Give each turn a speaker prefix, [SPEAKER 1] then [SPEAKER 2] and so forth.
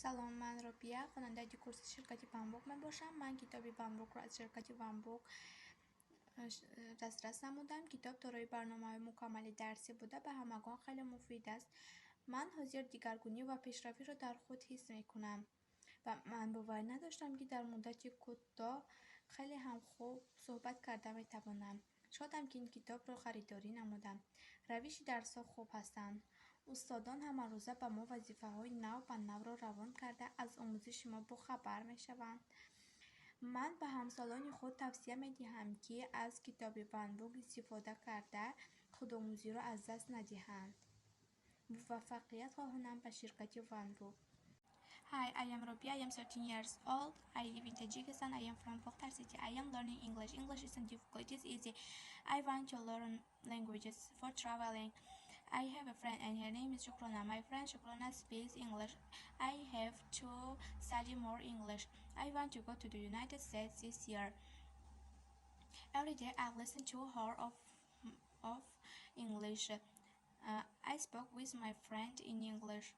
[SPEAKER 1] Салом, ман Робия, хонандаи курси ширкати OneBook мебошам. Ман китоби OneBook-ро аз ширкати OneBook дастрас намудам. Китоб дорои барномаҳои мукаммали дарсӣ буда, ба ҳамагон хеле муфид аст. Ман ҳозир дигаргунӣ ва пешравиро дар худ ҳис мекунам ва ман боварӣ надоштам, ки дар муддати кӯтоҳ хеле ҳам хуб суҳбат карда метавонам. Шодам, ки ин китобро харидорӣ намудам. Равиши дарсҳо хуб ҳастанд. Устодон ҳамарӯза ба мо вазифаҳои нав ба навро равон карда, аз омӯзиши мо бохабар мешаванд. Ман ба ҳамсолони худ тавсия медиҳам, ки аз китоби OneBook истифода карда, худомӯзиро аз даст надиҳанд. Муваффақият хоҳонам ба ширкати OneBook. Hi, I am Robia. I am 13 years old. I live in Tajikistan. I am from Bokhtar city. I am learning English. English isn't difficult. It is easy. I want to learn languages for traveling. I have a friend and her name is Shukrona. My friend Shukrona speaks English. I have to study more English. I want to go to the United States this year. Every day I listen to her of English. I spoke with my friend in English.